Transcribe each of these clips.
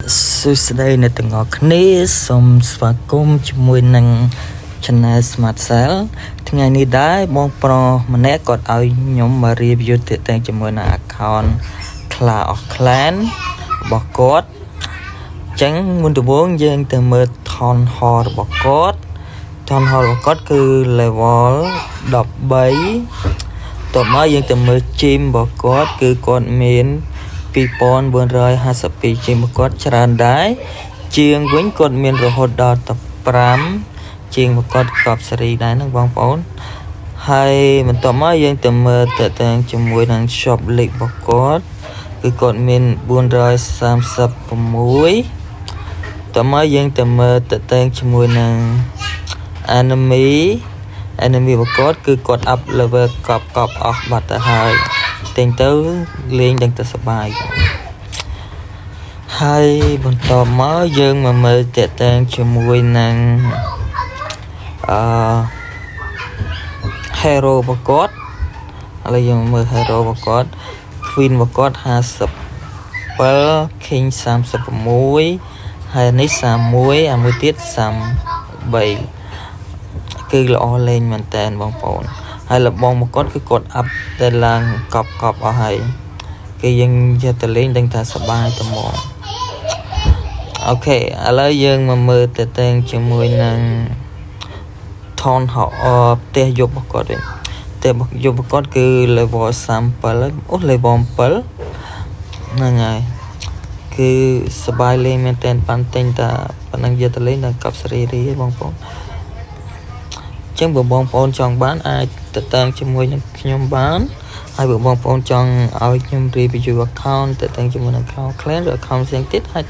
សួស្តីអ្នកទាំងអស់គ្នាសូមស្វាគមន៍ជាមួយនឹង Channel Smart Cell ថ្ងៃនេះដែរបងប្រុសម្នាក់គាត់ឲ្យខ្ញុំមក review ទាក់ទងជាមួយនឹង account Clash of Clans របស់គាត់អញ្ចឹងមុនដំបូងយើងទៅមើល Town Hall របស់គាត់ Town Hall របស់គាត់គឺ level 13តបមកយើងទៅមើល gem របស់គាត់គឺគាត់មាន2452ជាងរបស់គាត់ច្រើនដែរជាងវិញគាត់មានរហូតដល់ទៅ5ជាងរបស់គាត់កប់សេរីដែរហ្នឹងបងប្អូនហើយបន្ទាប់មកយើងទៅមើលតើតាំងជាមួយនឹង shop លេខរបស់គាត់គឺគាត់មាន436តមកយើងទៅមើលតើតាំងជាមួយនឹង enemy របស់គាត់គឺគាត់ up level កប់កប់អស់បាត់ទៅហើយទិញទៅលេងដឹងតែសប្បាយហើយបន្តមកយើងមកមើលតេតាំងជាមួយនឹងអឺ hero របស់គាត់ឥឡូវយើងមើល hero របស់គាត់ Queen របស់គាត់57 King 36ហើយនេះ31អាមួយទៀត33គឺល្អលេងមែនតើបងប្អូនហើយលបងមកគាត់គឺគាត់ up ទៅឡើងកប់កប់អស់ហើយគេយើងយកទៅលេងដឹងថាសប្បាយតែហ្មង OK ឥឡូវយើងមកមើលទៅតែងជាមួយនឹង Town Hall ផ្ទះយប់របស់គាត់វិញផ្ទះយប់របស់គាត់គឺ level 37អូ level 7ហ្នឹងហើយគឺសប្បាយលេងមែនតើបានទិញតាប៉ុណ្ណឹងយកទៅលេងដល់កប់សេរីរីបងប្អូនចឹងបើបងប្អូនចង់បានអាចទៅតាមជាមួយនឹងខ្ញុំបានហើយបើបងប្អូនចង់ឲ្យខ្ញុំ review account ទៅតាមជាមួយនឹង account clan ឬ account ផ្សេងទៀតអាច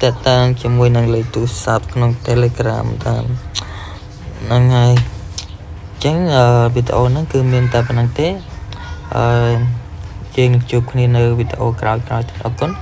តកតាងជាមួយនឹងលេខទូរស័ព្ទក្នុង Telegram តាមហ្នឹងហើយអញ្ចឹងវីដេអូហ្នឹងគឺមានតែប៉ុណ្្នឹងទេអឺយើងនឹងជួបគ្នានៅវីដេអូក្រោយៗទៀតអរគុណ។